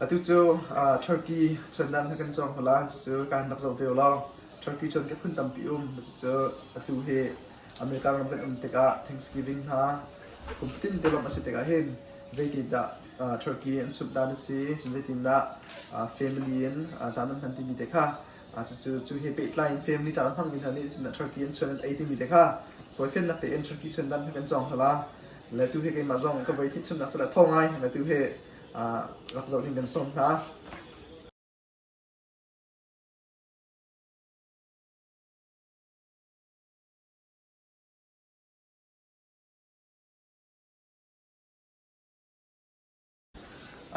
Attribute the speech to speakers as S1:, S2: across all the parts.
S1: Atu cu Turkey chuandan kha kan cawng hna cucu kaan rak zoh ve ulaw Turkey chuan ka phun tampi um cucu atu hi America ram kan um tikah Thanksgiving hna kum fatin te lawmh a si tikah hin zeitindah Turkey an chumh dan a si cun zeitindah family in caan an hman timi te kha cucu cu he pehtlai in family caan a hmangmi hna nih Turkey an chuan an ei timi te kha tawifiannak tein Turkey chuan dan kha kan cawng hna la le tu hi keimah zong ka voi hnih chumnak cu le thaw ngai le tu hi rak zoh ding kan sawm hna.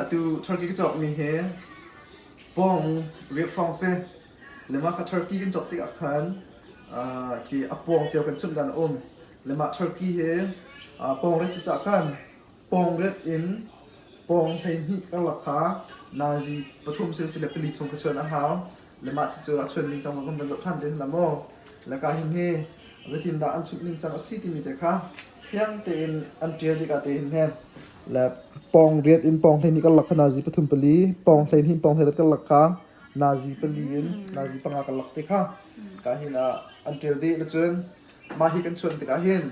S1: Atu Turkey ka cawkmi hi pawng riak hrawng si. Le mah kha Turkey kan cawk tikah khan khi a pawng cio kan chumh dan a um. Le mah Turkey hi pawng riat si cah khan pawng riat in pawng 12 karlak kha nazi pathum silsile pali chung ka chuan a hau. Le mah cucu a chuan ning cang kan van zoh ṭhan te hna maw? Le ka hin hi zeitindah an chumh ning cang a si timi te kha fiang tein an ṭial tikah te hin he le pawng riat in pawng 12 karlak kha nazi pathum pali, pawng 12 in pawng 18 karlak kha nazi pali in nazi panga karlak te kha ka hin ah an ṭial dih. Le cun mah hi kan chuan tikah hin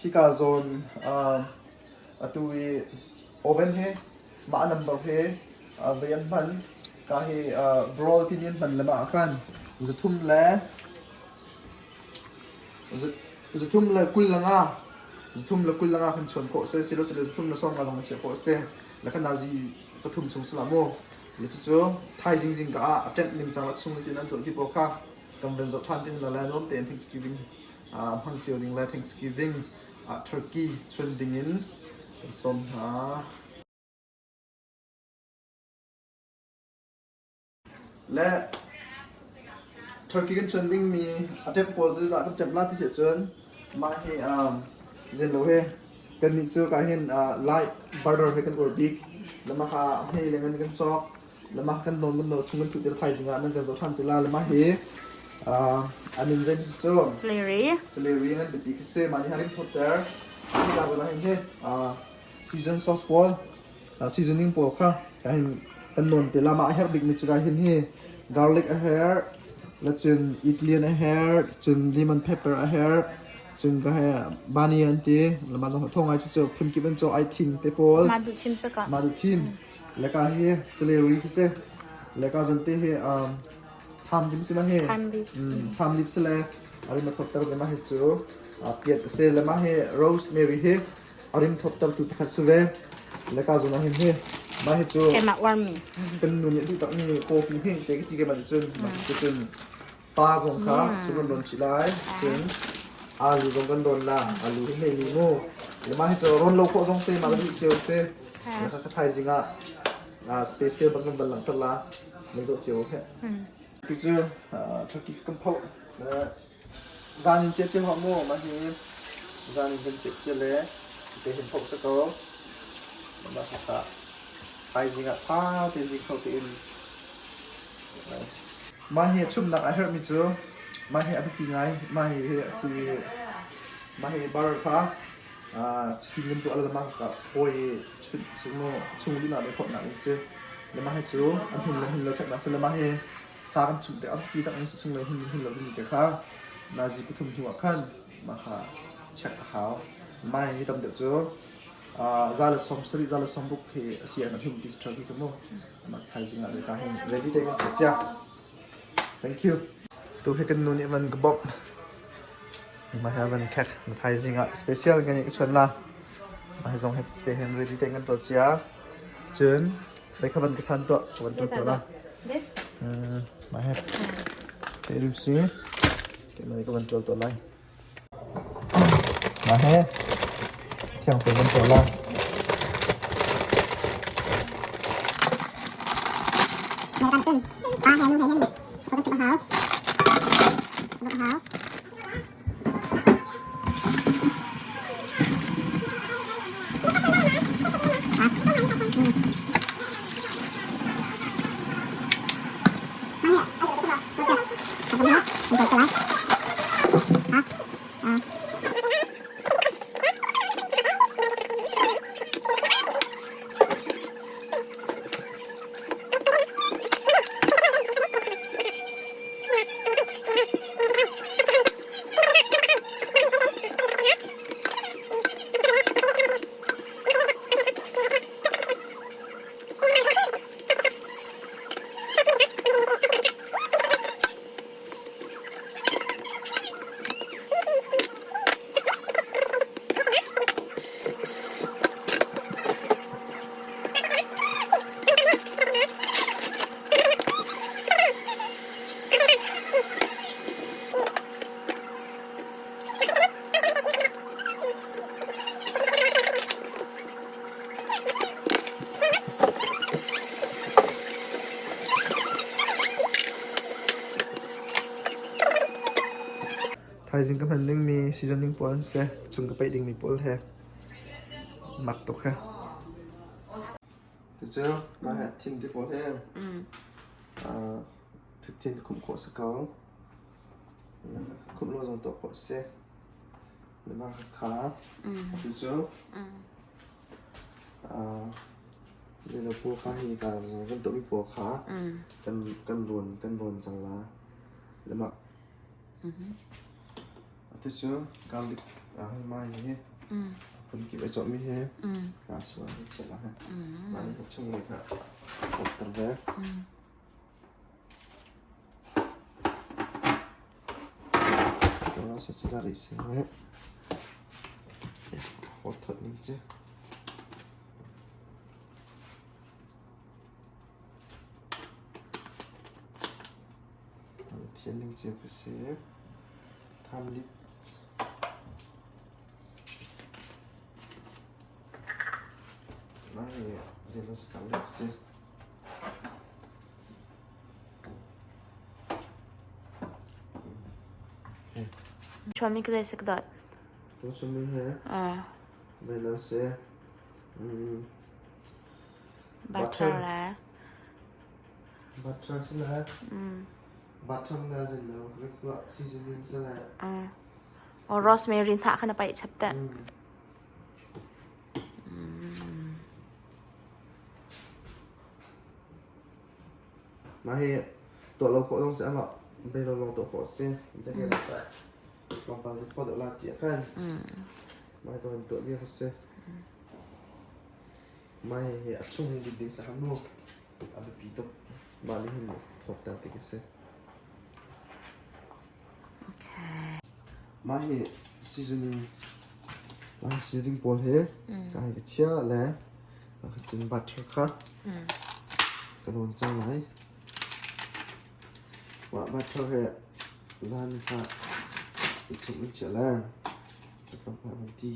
S1: hika zawn atu i oven hi mah number hi vei an hman ka hi brawl timi an hman le mah ah khan 325 325 kan chuan khawh si silo sile 350 zong an chiah khawh si le khan nazi pathum chung sila mu le cucu thaizing zing ka ah a ṭemh ning cang la chung tin an tuah ti pawl kha kan van zoh ṭhan ti la le nuam tein Thanksgiving hmang cio ding le Thanksgiving Turkey chuan ding in kan sawm hna. Le Turkey kan chuan dingmi a ṭemh pawl cu dah kan ṭemh la ti si ahcun mah hi zen lo he kannih cu ka hin Lai butter he kan uar bik. Le mah kha hmei le ngan kan cawk. Le mah kan nawn kan nawn chung kan thuh ti thaizing ah nan kan zoh ṭhan ti la. Le mah hi a min zei si cu?
S2: Celery.
S1: Celery ngan biapi khi si. Mah nih harim thawtter. Hi ka zawn ah hin hi season sauce pawl seasoning pawl kha ka hin kan nawn te la. Mah a herh bikmi cu ka hin hi garlic a herh, la cun Italian a herh, cun lemon pepper a herh, cun ka he bani an ti. Le mah zong thaw ngai cu cu phunkip an caw ai thim te pawl.
S2: Mah duh thim pek ah.
S1: Mah duh thim. Le ka hi celery khi si. Le ka zawn te hi thyme lim si ma hi.
S2: Thyme leaves.
S1: Thyme leaves le a rim a thawtter ve ma hi cu piat a si. Le mah hi rosemary hi a rim thawttertu pakhat si ve. Le ka zawn ah hin hi mah hi cu
S2: Keimah uarmi.
S1: kan nu nih a duh takmi coffee hme te ka ti ke man cun mah cu cun pa zong kha cu kan rawn chih lai cun alu zong kan rawn la alu hi hmei mi mu le mah hi cu rawn lo khawh zong si mah ka duh cio si le kha ka thaizing ah space fair bak kan van langhter la nan zoh cio he tu cu turkey kan phoh Zan in ciah cio hlah mu, mah hi zan in kan ciah cia le te hin phoh si ko. Mah kha thaizing ah ṭha tein zing kho tein Mah hi a chumnak a herhmi cu mah hi a biapi ngai. Mah hi atu i mah hi bar kha chiti kan tuah le mah kha phawi i chunh cu chung luhnak le thawtnak ding si. Le mah hi cu a hmun le hmun lo cheknak si le mah hi sa kan chumh tikah biapi tak in sa chung lei hmun hmun lo ding te kha nazi pathum hnu ah khan mah kha check a hau. Mah hi tam deuh cu za le sawm sarih za le sawm ruk hi a si an him ti si ṭheo khi mu. Mah thaizing ah ka hin ready te kan check cia. Thank you. Tu hi kan nu nih van ka bawmh. Mah hi van khek thaizing ah special kan i chuan la. Mah hi zong hi te hin ready te kan tuah cia. Cun Bei kha van ka chan tuah, ka van tuah tuah la.
S2: This?
S1: Mah he. Te ru si. Ke mai ka van tual tuah lai. Mah he. Thiang te van tuah la. Thaizing ka hman dingmi seasoning pawl an si. Chung ka paih dingmi pawl he. Mak tuk he. Cucu mah he thin ti pawl he thin khumh khawh si ko. Khumh lo zong tuah khawh si. Mah kha cucu Zeilo pawl kha hi ka kan tuahmi pawl kha kan rawn kan rawn cang la. Le mah atu cu garlic mah hi phunkip ai cawhmi hi ka chuah chiah la he. Mah nih ka chung lei kha ter ve. Thian ning cio ka si. Tham lit. Mai zelos garlic si.
S2: Chuanmi ka zei sik dot?
S1: Chuanmi he Veilo si.
S2: Butter le.
S1: Butter si le. Butter na zin lo tuah seasoning si le.
S2: O rosemary hnah kha na paih chap teh.
S1: Mah hi tuah lo khawh zong si amah bei lo lawng tuah khawh si. Tlawmpal te phawt la ti ah khan mah hi ka van tuah bia ka si. Mah hi a chung bik ding sa mu a biapi tuk. Mah nih hin thawtter ti ka si. Mah hi seasoning mah hi seasoning pawl hi ka hei ka chia le ka cin butter kha ka nawn cang lai. Mah butter hi zan kha i chumh in chia le tlawmpal van ti.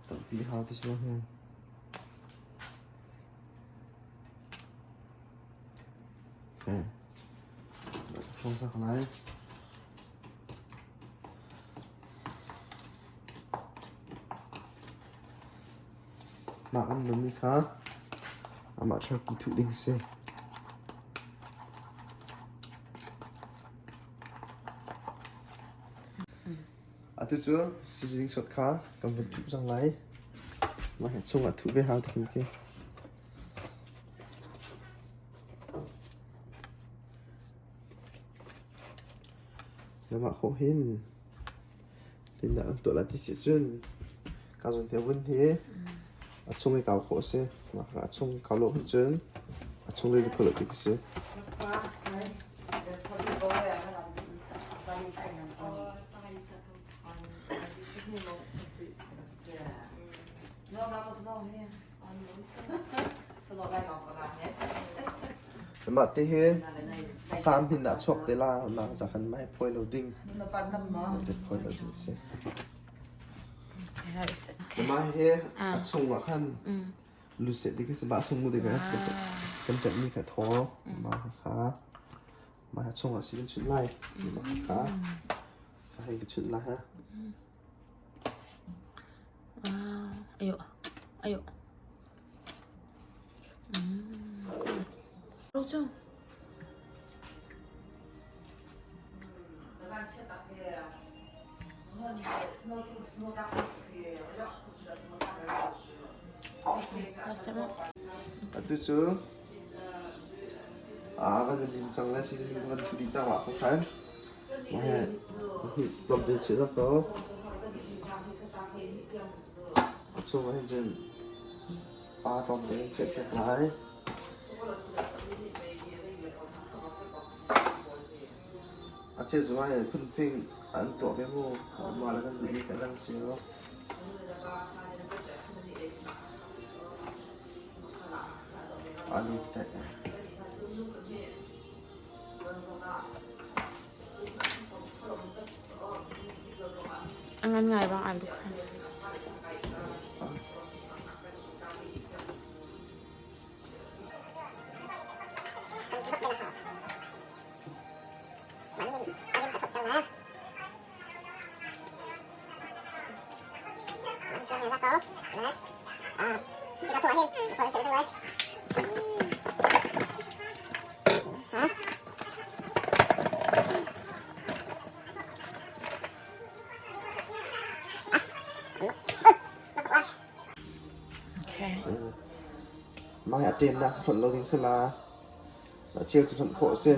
S1: Tampi hau ti si lo hin. Hrawng lai. Mah an nunmi kha amah turkey thuh ding a si. Atu cu seasoning sot kha kan vun thuh cang lai. Mah hi chungah thuh ve hau ti khi. Mah khawh hin tindah an tuah lai ti si cun ka zawn te vun hi a chung i kau khawh a si. Mah a chung kau lo hin cun a chung rili kho lo ti khi si. Mah ti hi a sam hin ah chuak te la mah ca khan mai phawi lo ding. Te phawi lo ding si. Mah hi a chung ah khan luseh ding si mah chung mu ding kan ṭanh mi kha thaw mah kha mah chung ah si kan chut lai mah kha ka hei ka chut lai ha.
S2: Ayo. Ayo. Rocu.
S1: Atu cu a kan lim cang le season kan thu dih cang ah khan hi tlawmte chih dah ko. A chung ah hin cun pa tlawmte in chiah piak lai. A cheu cu ah phunphing an tuah ve mu. Mah le kan duhmi kan dang cio. Alu teh.
S2: A ngan ngai bang alu kha. Okay.
S1: Mah hi a ṭemnak hlonh lo ding si la. Cheu cu hlonh khawh a si.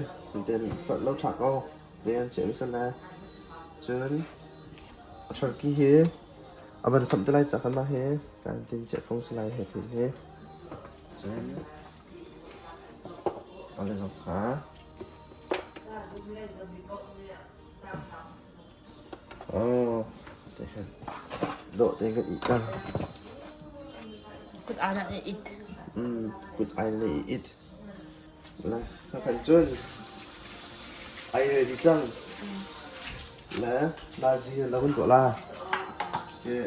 S1: Ten hlonh lo ṭha ko. Te an chiah mi si le. Cun a turkey hi a van samh te lai ca khan mah hi kan tin chiah kho si lai he tin hi. Cun ale zong kha Oh, te khan dawh tein kan ih cang.
S2: Kut aan ah i it.
S1: Kut ai le i it. La khan cun ai ready cang. Le nazi na vun tuah la. Ke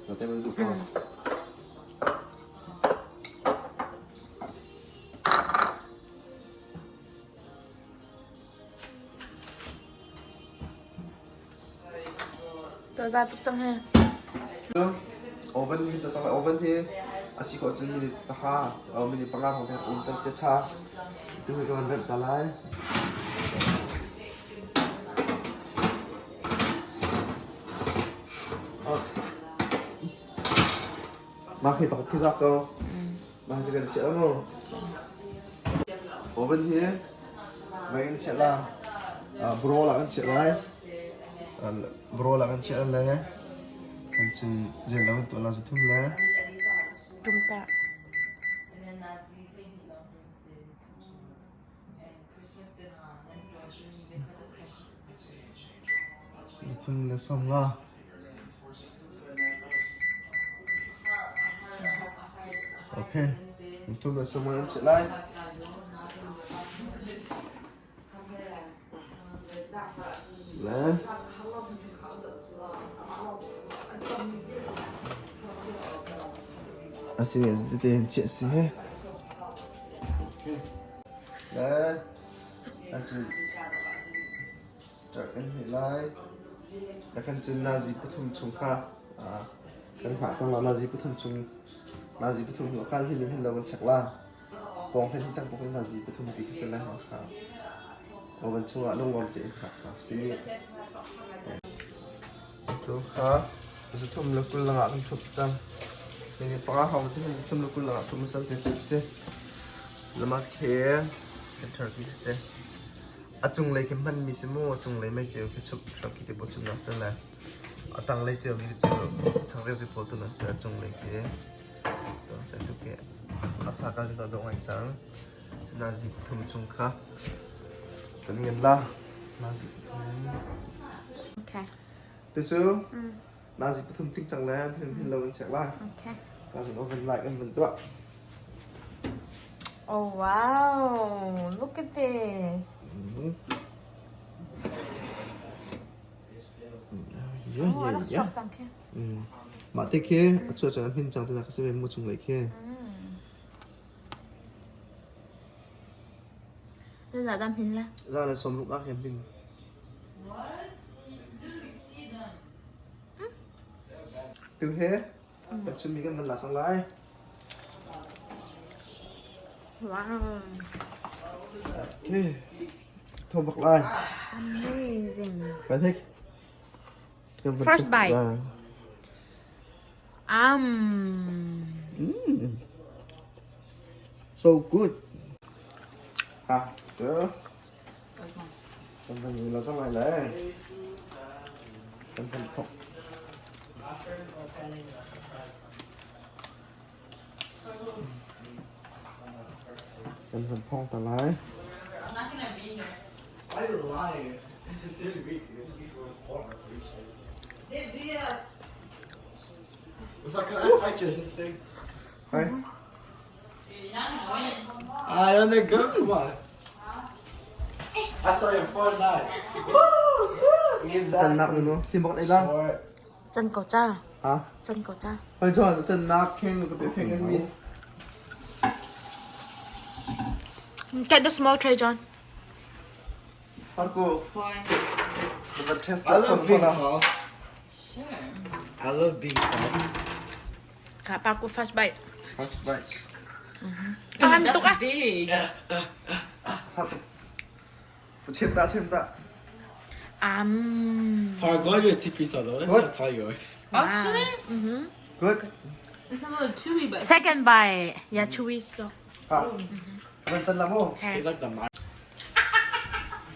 S1: Na te man duh ko.
S2: To za tuk cang he.
S1: Oven hi to cang oven hi a si ko cun minute 10 minute 5 hong te um ter che tha. Tu hi ka van remh ta lai. Mah hi pakhat khi zak ko. Mah hi kan chiah mu. Oven hi mei kan chiah la. Bro la kan chiah lai. Bro la kan chiah le. Kan cin zel la kan tuah la zathum le.
S2: Tum ta.
S1: Zathum le som la. Okay. Zathum le som an chiah lai. Le. Asi tete hin chiah si he. Okay. Le. Acun start kan hmeh lai. Na kan cun nazi pathum chung kha kan hngah cang la nazi pathum chung nazi pathum hnu khan hin hin lo kan check la. Pawng hin tang pawng nazi pathum ti khi si lai kha. Oven chungah lungawm tein hngak ta si. Tu kha zathum le 20 langah kan ṭhut cang. Minute 5 hrawng te hin zathum le 20 langah ṭhut hmasa te cu si. Zamak he kan turkey si. A cunglei khi hmanmi si mu, a cunglei mei ceu khi chup turkey te pawl chupnak si le a tanglei ceu mi cu changreu te pawl tunak si a cunglei khi to se tu khi a sa kal to dawh ngai cang. Nazi pathum chung kha kan ngen la. Nazi pathum.
S2: Okay.
S1: Tucu nazi pathum tling cang le hin hin lo in check la.
S2: Okay.
S1: Ka zan oven light kan vun tuah.
S2: Oh wow, look at this.
S1: Yeah,
S2: Oh,
S1: yeah,
S2: arak
S1: yeah.
S2: chuak cang khi.
S1: Mah te khi a chuah cang hin cang te ka si ve mu chung lei khi.
S2: Za dam hin la.
S1: Za le 60 ah khin hin. Tu he kan chimmi kan van la cang lai.
S2: Wow.
S1: Okay. Tho bak lai.
S2: Amazing.
S1: Kan hik. Kan van
S2: First bite.
S1: La. So good. À, chứ. Kan van la cang lai le. Kan van thok. Kan van phong ta lai.
S3: I lied. I said 30 weeks. You didn't be for What's up? Can I fight your sister?
S1: Hai.
S3: I on the go. Come on. I saw your Fortnite. Woo!
S1: Chan nak nu tim bak ei la.
S2: Chan ko cha.
S1: Ha?
S2: Chan ko cha.
S1: Hoi John, chan nak kheng ka pe kheng kan mi.
S2: Get the small tray, John.
S1: Marco,
S2: Why?
S1: the test
S3: I love being tall.
S2: Sure.
S3: I love being tall.
S2: Kak, aku first bite.
S1: First bite.
S2: Tahan tuk ah.
S4: big.
S1: Satu. Chim ta, chim ta.
S3: Par, go to your TP tall. That's how tall you are.
S4: Actually,
S1: Good.
S4: it's a little chewy, but
S2: Second bite. Yeah, chewy so.
S1: Ha. Van chân lắm không?
S3: You like the mic.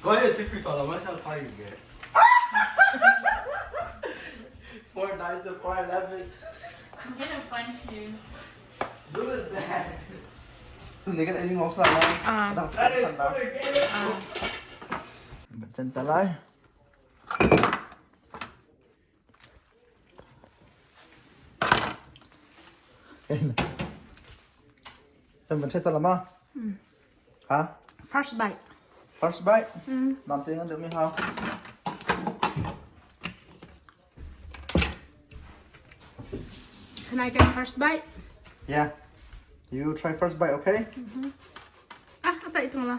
S3: Go ahead, TP tall. That's how tall you get. 4'9" to 4'11".
S4: I'm gonna punch you.
S3: Look at that.
S1: Tôi thấy cái này ngon lắm.
S2: À.
S1: Đang chân ta. Chân ta lại. Em vẫn chết lắm á? Hả?
S2: First bite.
S1: First bite? Làm tiếng ăn được mình không?
S2: Can I get first bite?
S1: Yeah. You try first bite, okay?
S2: Ah, ata ito lah.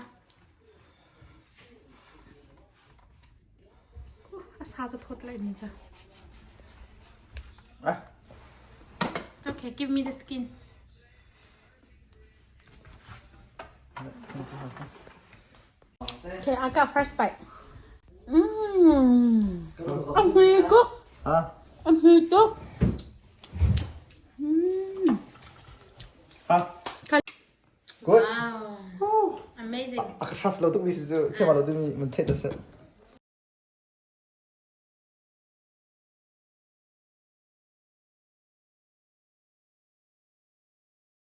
S2: Asa sa thot lai ni sa.
S1: Ah.
S2: It's okay, give me the skin. Okay, I got first bite. Mmm. Ang higok.
S1: Hả?
S2: Ang higok.
S1: Hả? Good.
S2: Wow. Amazing.
S1: Ach, trust lo tuk mi si cu thiam lo tu mi man theih ta si.